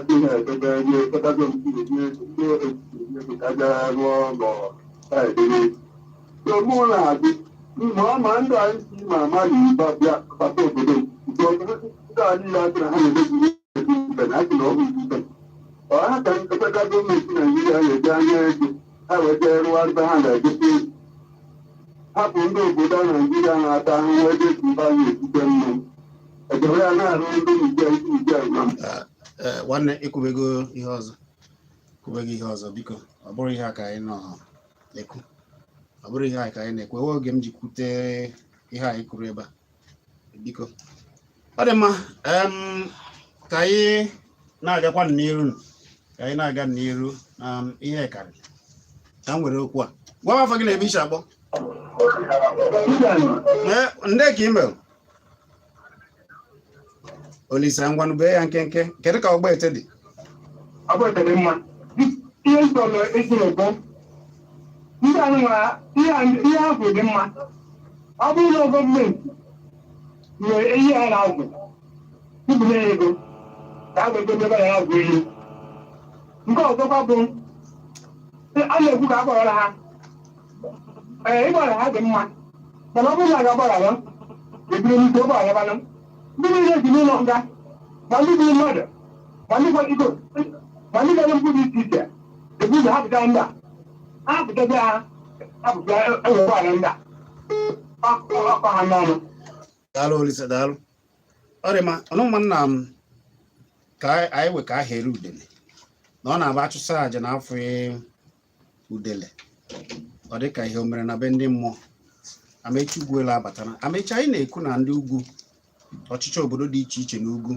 C: Ndị na-edebe ihe edebe ndị etiti ka bịara rụọ ụlọ edebe. So mụ na-adị ma ọ ma ndị anyị si ma amaghị bịa bata obodo nke ndị a niile asị na ha na-emebi ibe na asị na ọ bụ ibe ọ ha ka nkekọta gọọmenti Naijiria na-eji anya ego ha wee jee rụọ ebe ha na-egote, hapụ ndị obodo Naijiria na-ata ahụhụ ebe esi mba anyị esite mma edebe ya na-arụ ndị Niger, ndị Niger na
A: Ee, nwanne, ikwubego ihe ọzọ, kwubego ihe ọzọ. Biko, ọ bụrụ ihe a ka anyị nọ ekwu. Ọ bụrụ ihe anyị ka anyị na-ekwe oge m ji kwute ihe anyị kwuru ebe a. Biko, ọ dị mma. Ka anyị na-agakwa n'iru, ka anyị na-aga n'iru na ihe karịrị ka m were okwu a. Gwa m afọ gị na ebe isi akpọ. Ee, ndị ka email Olisa, ngwanụ, bee ya nkenke. Kedu ka Ọgbete dị?
C: Ọgbete dị mma. Ihe nsọlọ esiri bụ ndị anụnwa ihe ahụ dị mma. Ọ bụrụ na gọọmenti nwere ihe a na-azụ ibunye ya ego ka a ga-ego ebe ya azụ ihe. Nke ọzọkwa bụ a na-ekwu ka a gbaghara ha. Ee, ịgbaghara ha dị mma, mana ọ bụrụ na a ga-agbaghara, ebiri n'ike ụgbọgharabanụ ndị niile si n'ụlọ nga, ma ndị gburu mmadụ, ma ndị gwara iko, ma ndị mere mpụ dị iche iche, ebu ụzọ hapụta ndị a, ha pụtabe ha hapụta ewekwa ndị a ọkọ ha n'ọnụ.
A: Daalụ Olisa, daalụ. Ọ dị mma. Ọnụma nna m, ka anyị we ka aha ere udele na ọ na-aba achụsa aja na afọ udele, ọ dị ka ihe o mere na be ndị mmụọ. Amechi Ugwuela abatara. Amechi, anyị na-ekwu na ndị ugwu, ọchịchị obodo dị iche iche n'ugwu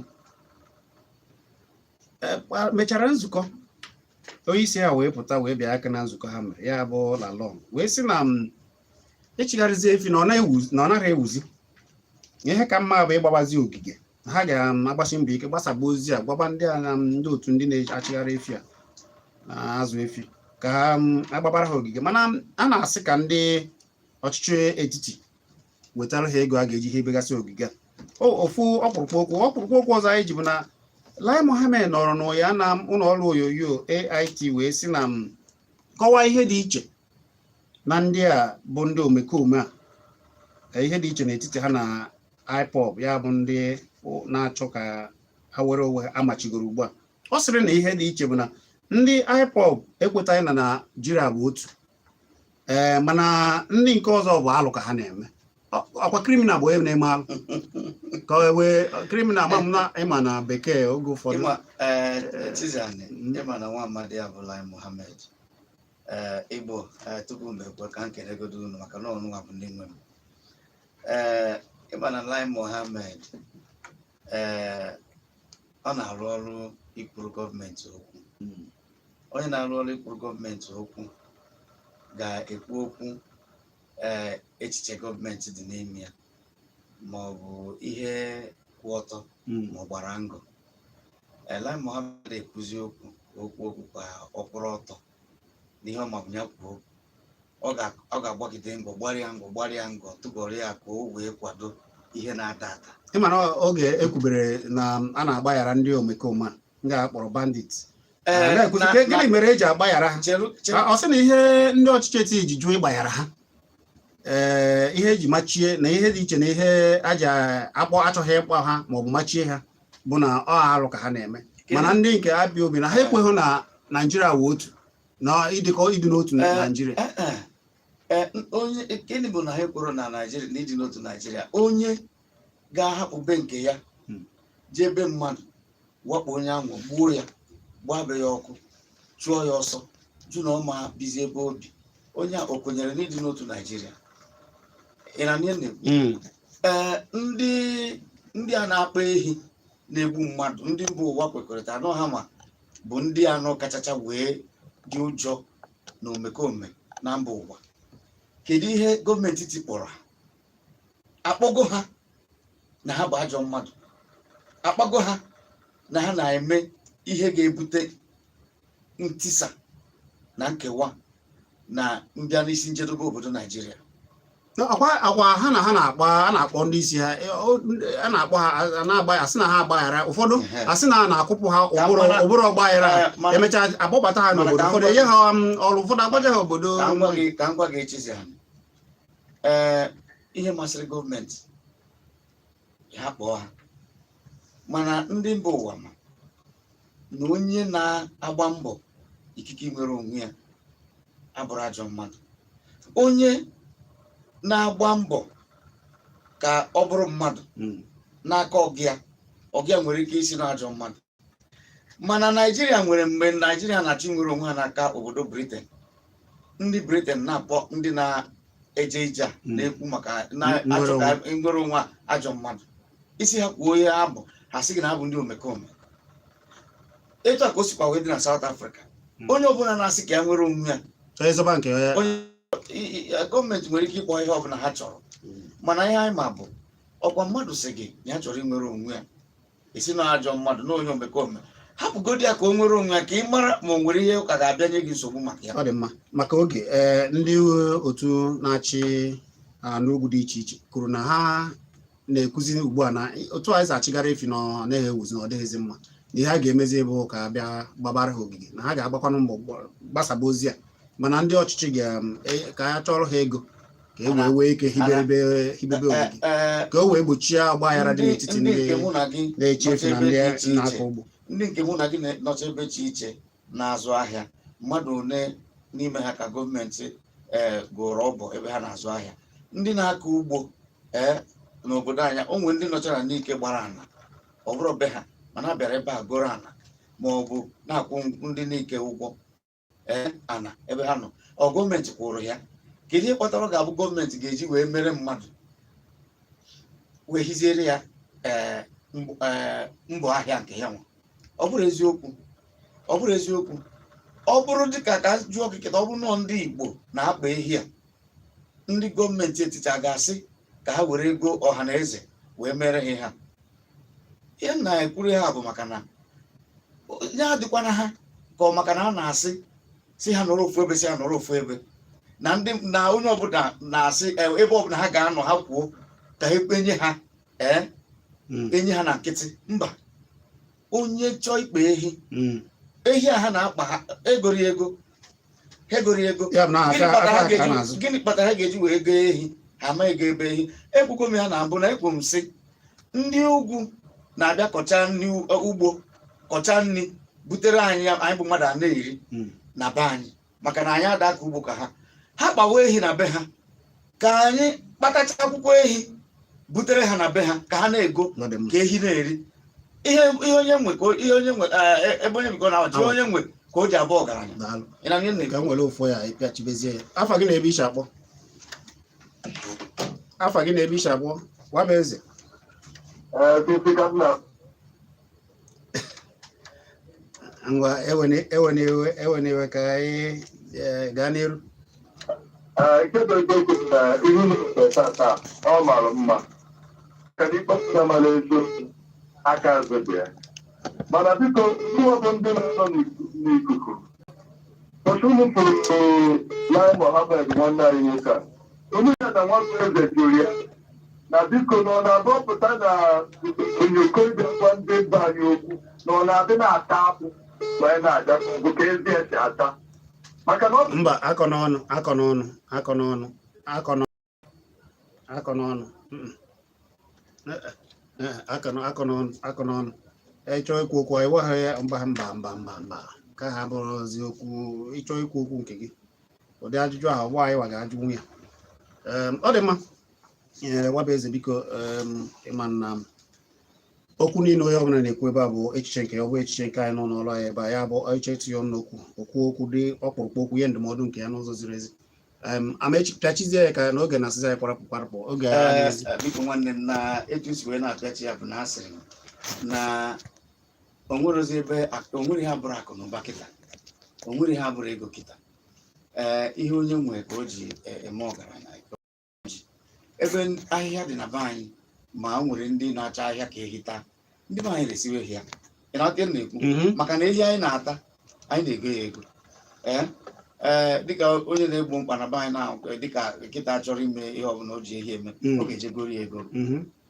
A: mechara nzukọ. Onye isi ha wee pụta wee bịa aka na nzukọ ha mere, ya bụ Lalong, wee sị na m echigharịzi efi na ọ naghị ewuzi. Ihe ka mma bụ ịgbabazi ogige. Ha ga-agbasi mbọ ike gbasaba ozi a, gwaba ndị a na ndị otu ndị na-achịgharị efi a na-azụ efi ka ha agbabara ha ogige. Mana a na-asị ka ndị ọchịchị etiti wetara ha ego a ga-eji ha ebegasị ogige a. Ofu ọkpụrụkpụ okwu ọzọ anyị ji bụ na Lai Mohammed nọrọ n'ụya ya na ụlọ ọrụ onyonyo AIT wee sị na m kọwaa ihe dị iche na ndị a bụ ndị omekome a, ihe dị iche n'etiti ha na IPOB, ya bụ ndị na-achọ ka ha were onwe ha amachigoro ugbu a. Ọ sịrị na ihe dị iche bụ na ndị IPOB ekwetaghị na Naijiria bụ otu, ee, mana ndị nke ọzọ bụ alụ ka ha na-eme. Ọkwa criminal bụ onye na-eme alụ ka o wee criminal ma m na ịma na bekee oge ụfọdụ.
G: Ịma, Tizani, ịma na nwa amadi ya bụ Lai Mohammed. Ee, Igbo, ee, tupu m ekwe ka m kelegodo unu maka na ọnụnwa bụ ndị nwe m. Ee, ịma na Lai Mohammed, ee, ọ na-arụ ọrụ ikwuru gọọmenti okwu. Onye na-arụ ọrụ ikwuru gọọmenti okwu ga-ekwu okwu, ee, echiche gọọmenti dị n'ime ya, ma ọ bụ ihe kwụ ọtọ, ma ọ gbara ngọ. Lai Mohammed ekwuzi okwu okwu ka ọ kwụrụ ọtọ n'ihe ọ ma bụ ya kwuo. Ọ ga-agbagide ngọ, gbarịa ngọ, gbarịa ngọ, tụgọrọ ya ka o wee kwado ihe na-ada ada.
A: Ịma na oge ekwubere na a na-agbaghara ndị omekome a ndị a kpọrọ bandit, a na-ekwuzi gịnị mere eji agbaghara ha?
G: Cheru, cheru.
A: Ọ sị na ihe ndị ọchịchị etiti ji jụọ ịgbaghara ha, ee, ihe eji machie na ihe dị iche na ihe aja akpọ achọghị ịkpọ ha maọbụ machie ha bụ na ọ arụ ka ha na-eme. Mana ndị nke abịa obi na ha ekweghị na Naijiria wụ otu na ịdịkọ ịdị n'otu na Naijiria.
G: Onye gịnị bụ na ha ekwuru na Naijiria na ịdị n'otu Naijiria, onye ga-ahapụ be nke ya jee be mmadụ, wakpo onye ahụ, gbuo ya, gbaa be ya ọkụ, chụọ ya ọsọ, jụ na ọ ma bizi ebe obi, onye a o kwenyere n'ịdị n'otu Naijiria? Ị na ihe m na-ekwu? Ee, ndị a na-akpa ehi na-egbu mmadụ, ndị mba ụwa kwekọrịta anọ ha ma bụ ndị anọ kachacha wee dị ụjọ na omekome na mba ụwa. Kedu ihe gọọmenti tikpọrọ ha? Akpọgo ha na ha bụ ajọ mmadụ, akpago ha na ha na-eme ihe ga-ebute ntisa na nkewa na mbịa n'isi njedebe obodo Naijiria.
A: Akwa ha na ha na-akpa, a na-akpọ ndị isi ha, a na-akpọ ha, a na-agba, asị na ha agbaghara ụfọdụ, asị na a na-akwụpụ ha ụbụrụ ụbụrụ ọgbaghara ha. Emechaa akpọbata ha
G: mana
A: n'obodo
G: ka m
A: ụfọdụ
G: gwa
A: enye ha ọrụ, ụfọdụ agbaja ha obodo.
G: Ka m gwa gị, Chiziani, ee, ihe masịrị gọọmenti ha kpọọ ha, mana ndị mba ụwa ma na onye na-agba mbọ ikike nwere onwe ya abụrụ ajọ mmadụ. Onye na-agba mbọ ka ọ bụrụ mmadụ n'aka ọgịa ọgịa nwere ike isi na ajọ mmadụ. Mana Naijiria nwere mgbe Naijiria na-achị nwere onwe ha n'aka obodo Britain. Ndị Britain na-akpọ ndị na-eje ije a na-ekwu maka
A: Nnwere
G: na-achọ ka nwere onwe a ajọ mmadụ. Isi ha kwuo ihe ha bụ, ha sị gị na ha bụ ndị omekome. Etu a ka o sikwa wee dị na South Africa. Onye ọbụla na-asị ka ya nwere onwe ya,
A: Chọọ ịzọba nke ya.
G: Onye gọọmenti nwere ike ịkpọ ihe ọbụla ha chọrọ, mana ihe anyị ma bụ ọkwa mmadụ sị gị na ya chọrọ inwere onwe ya, esi na ajọ mmadụ na onye omekome, hapụgodi ya ka o nwere onwe ya, ka ị mara ma o nwere ihe ụka ga-abịa nye gị nsogbu maka ya.
A: Ọ dị mma. Maka oge, ee, ndị otu na-achị n'ugwu dị iche iche kwuru na ha na-ekuzi ugbu a na otu anyị si achịgara efi na ọ naghị ewuzi, na ọ dịghịzi mma, na ihe a ga-emezi bụ ka a bịa gbabara ha ogige, na ha ga-agbakwanụ mbọ gbasaba ozi a, mana ndị ọchịchị ga ka ha chọrọ ha ego ka e wee nwee ike hibebe ogige ka o wee gbochie ọgba aghara dị n'etiti
G: ndị
A: ndị
G: nke mụ na gị
A: na-echi efi na
G: nọcha ebe
A: ndị
G: dị iche iche.
A: na-akọ ugbo.
G: Ndị nke mụ na gị nọcha ebe iche iche na-azụ ahịa, mmadụ one n'ime ha ka gọọmenti gụrụ ọbọ ebe ha na-azụ ahịa? Ndị na-akọ ugbo n'obodo anyị, o nwere ndị nọchara n'ike gbara ana, ọ bụrụ be ha, mana a bịara ebe a goro ana ma ọ bụ na-akwụ ndị n'ike ụgwọ ana ebe ha nọ. Ọ gọọmenti kwụrụ ya? Kedu ihe kpatara ọ ga-abụ gọọmenti ga-eji wee mere mmadụ wee hiziere ya mbọ ahịa nke ya nwa? Ọ bụrụ eziokwu, ọ bụrụ eziokwu, ọ bụrụ dịka ka jụọ gị kịta, ọ bụrụ nọọ ndị Igbo na-akpa ehi a, ndị gọọmenti etiti a ga-asị ka ha were ego ọha na eze wee mere ha ha? Ihe m na-ekwuru ha bụ maka na ya adịkwana ha ka ọ maka na a na-asị si ha nọrọ ofu ebe, si ha nọrọ ofu ebe, na ndị na onye ọbụla na-asị ebe ọbụla ha ga-anọ, ha kwuo ka ha ekpenye ha enye ha na nkịtị. Mba, onye chọọ ikpe ehi, ehi a ha na-akpa, ha egori ego, ha egori ego.
A: Ya bụ na
G: Gịnị
A: aka
G: kpatara ha
A: aka
G: ga-eji
A: n'azụ.
G: Gịnị kpatara ha ga-eji wee goo ehi? Ha amaghị ego ebe ehi. Ekwugo m ya na mbụ na ekwu m sị ndị ugwu na-abịa kọchaa nri ugbo, kọchaa nri, butere anyị ya, anyị bụ mmadụ a na-eri na be anyị, maka na anyị ada aka ugbo ka ha. Ha kpawa ehi na be ha, ka anyị kpatacha akwụkwọ ehi butere ha na be ha ka ha na-ego,
A: Ọ dị mma.
G: ka ehi na-eri ihe. Ihe onye nwe ka ihe onye nwe, ebe onye bikọ na-achị onye nwe ka o ji abụ ọgaranya.
A: Daalụ.
G: Ị na ihe m na-ekwu?
A: Ka m were ụfọ ya ịpịachibezie ya. Afa gị na ebe ishi akpọ, afa gị na ebe ishi akpọ, gwa m eze.
D: Ee, tupu ka m na
A: Ngwa, ewene ewene iwe, ewene iwe, ka anyị gaa n'iru.
D: Ee, nke bụ eziokwu bụ na ihe unu mere tata ọ mara mma, kedu ikpe ọbụla mara eziokwu aka azụ dị ya. Mana biko, ndị bụ ndị na-anọ n'ikuku, otu unu pụrụ Lai Mohammed, nwanne anyị nwoke a, unu ya na nwata eze jụrụ ya na biko na ọ na-abụ pụta na onyoko ịbịa gwa ndị mba anyị okwu, na ọ na-adị na-ata akpụ wee na-abịa bụ ka ezi esi ata, maka na ọ bụ
A: Mba, akọ n'ọnụ, akọ n'ọnụ, akọ n'ọnụ, akọ n'ọnụ, akọ n'ọnụ. Akọ n'ọnụ, akọ n'ọnụ. Ịchọ ikwu okwu, ịgwaghị ya. Mba, mba, mba, mba, mba, ka ha bụrụzi okwu. Ịchọ ikwu okwu nke gị, ụdị ajụjụ ahụ ọgbọ anyị wa ga-ajụ ya. Ọ dị mma. Ee, nwabụ eze, biko, ịma na okwu niile onye ọbụla na-ekwu ebe a bụ echiche nke ya, ọ bụ echiche nke anyị nọ n'ọrụ anyị ebe a. Ya bụ eche itinye ọnụ n'okwu, okwu okwu dị ọkpụrụkpụ, okwu ihe ndụmọdụ nke ya n'ụzọ ziri ezi. Amaechi, pịachizie ya ka n'oge na-asịzi anyị kwarapụ kwarapụ oge adịghịzi.
G: Biko nwanne m, na etu si wee na-apịachi ya bụ na asịrị m na onwerozi ebe onwere ihe abụrụ akụ na ụba kịta, onwere ihe abụrụ ego kịta. Ee, ihe onye nwe ka o ji eme ọgaranya. Ebe ahịhịa dị na be anyị, ma o nwere ndị na-achọ ahịhịa ka ehi taa, ndị be anyị resiwe ehi ya. Ị na-ghọta ihe m na-ekwu?
A: Mhm.
G: Maka na ehi anyị na-ata, anyị na-ego ya ego. Ee, dịka onye na-egbo mkpa na be anyị na dịka nkịta chọrọ ime ihe ọbụla o ji ehi eme, ọ ga-eje goro ya ego.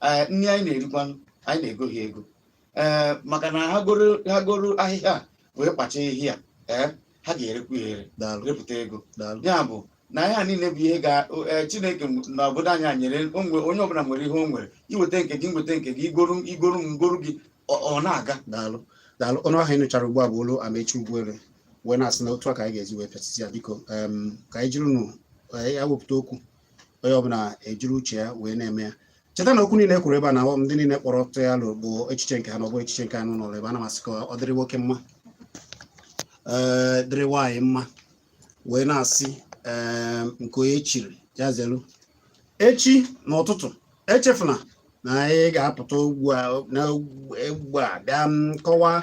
G: Ee, nri anyị na-erikwanụ, anyị na-ego ha ego. Ee, maka na ha goro ahịhịa a wee kpacha ehi a, ee, ha ga-erekwa ya ere,
A: Daalụ.
G: repụta ego.
A: Daalụ.
G: Ya bụ na ihe a niile bụ ihe ga Chineke na obodo anyị a nyere onwe onye ọbụla nwere ihe o nwere. Iweta nke gị, nweta nke gị, igoru igoru m ngoru gị, ọ na-aga.
A: Daalụ, daalụ. Ọnụ ahụ ị nụchara ugbu a bụ olu Amechi Ugwuere, wee na-asị na otu a ka anyị ga-eji wee pịachisi ya. Biko, ka anyị jiri nụ ya wepụta okwu, onye ọbụla ejiri uche ya wee na-eme ya. Cheta na okwu niile e kwuru ebe a na ndị niile kpọrọ tụ ya lụ bụ echiche nke ha na ọ bụ echiche nke anyị n'ụlọ ebe a. Na masị ka ọ dịrị nwoke mma, ee, dịrị nwaanyị mma, wee na-asị Nke onye chiri ya zelu. Echi n'ụtụtụ, echefuna na anyị ga-apụta ugbu a na ugbu a bịa m kọwaa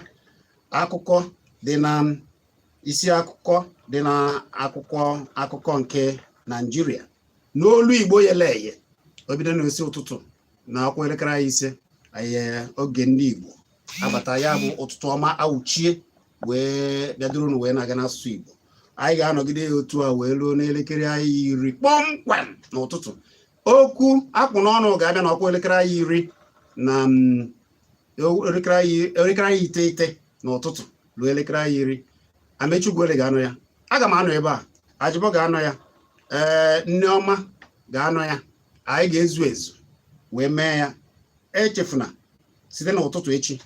A: akụkọ dị na isi akụkọ dị na akwụkwọ akụkọ nke Naijiria n'olu Igbo yele eye. O bido n'isi ụtụtụ na ọkwa elekere anyị 5, anyị oge ndị Igbo abata, ya bụ ụtụtụ ọma awụchie wee bịaduru unu wee na-aga n'asụsụ Igbo. Anyị ga-anọgide ya otu a wee ruo n'elekere anyị 10 kpọmkwem n'ụtụtụ. Okwu akpụ n'ọnụ ga-abịa n'ọkwa elekere anyị 10 na elekere anyị 9 n'ụtụtụ ruo elekere anyị 10. Amechi Ugwuele ga-anọ ya, aga m anọ ebe a, Ajịbọ ga-anọ ya, ee, Nneọma ga-anọ ya. Anyị ga-ezu ezu wee mee ya. Echefuna, site n'ụtụtụ echi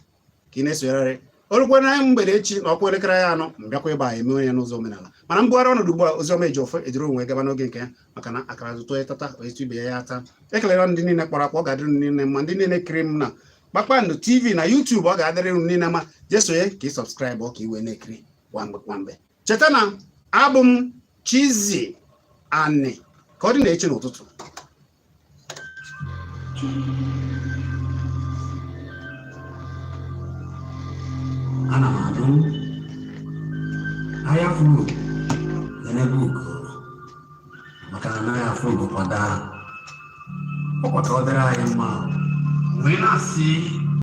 A: ka ị na-esonyere olukwe na mgbede echi na ọkwa elekere ya 4, mbịakwa ebe a eme ya n'ụzọ omenala. Mana mbugharị ọnọdụ ugbu a, Oziọma Ejiofor ejiri onwe gaba n'oge nke ya, maka na akara zụtụ onye tata onye ibe ya ya ata. Ekelere ndị niile kpọrọ akpọ, ọ ga-adịrị unu niile mma. Ndị niile kiri m na Kpakpando TV na YouTube, ọ ga-adịrị unu niile mma. Jee sonye ka ị subscribe ka ị wee na-ekiri kwa mgbe kwa mgbe. Cheta na abụ m Chizzy Ani. Ka ọ dị na echi n'ụtụtụ.
H: Ana m anụ ahịa furu n'ebe ugo, maka na anaghị afụ ugo kwada. Ọkwa ka ọ dịrị anyị mma wee na-asị.